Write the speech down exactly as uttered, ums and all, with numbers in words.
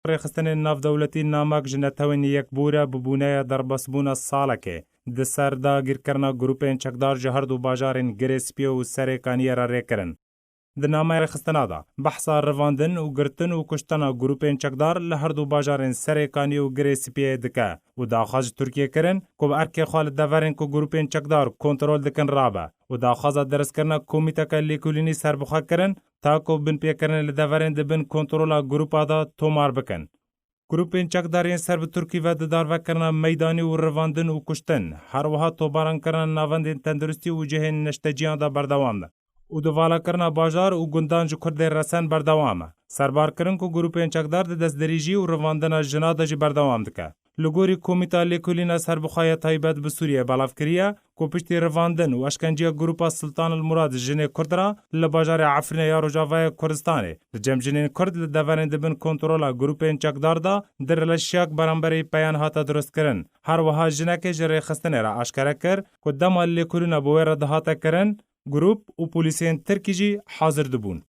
rêxistinên navdewletî namek ji Netewên Yekbûre bi bûneya derbasbûna salekê di ser dagirkirina grûpên çekdar ji her du bajarên Girê Spiyê û Serê Kaniyê re rê kirin. Di nameyê rêxistina de behsa revandin û girtin û kuştina grûpên çekdar li her du bajarên Serê Kaniyê û Girê Spiyê dike û daxwaz ji Tirkiyê kirin ku bi erkê xwe li deverên ku grûpên çekdar kontrol dikin rabe û daxwaza derezkirina komîteke lêkolînî serbixwe kirin ta ku binpêkirinê li deverên di bin kontrola grûpa de tomar bikin. Grûpên çekdar yên ser bi Tirkî ve di darvekirina meydanî û revandin û kuştin, her wiha topbarankirina navendên tenduristî û cihên neşteciyan de berdewam in û di valakirina bajar û gundan ji Kurdê resen berdewam e. Serbar kirin ku grûpên çekdar di destdirêjî û revandina jina de jî berdewam dike. Li gorî Komîta Lêkolîna Serbixwe ya Taybet bi Sûriyê belav kiriye, ku piştî revandin û eşkenceya grûpa Sultan el Murad jinê Kurd re li bajarê Efrînê ya Rojavayê Kurdistanê, li cem jinên Kurd li deverên di bin kontrola grûpên çekdar de di releşiyek beramberî peyan hate dirustkirin. Her wiha jinekê ji rêxistinê re aşkere kir ku dema lêkolîna bi wê re dihate kirin, grûp û polîsên Tirkî jî hazir dibûn.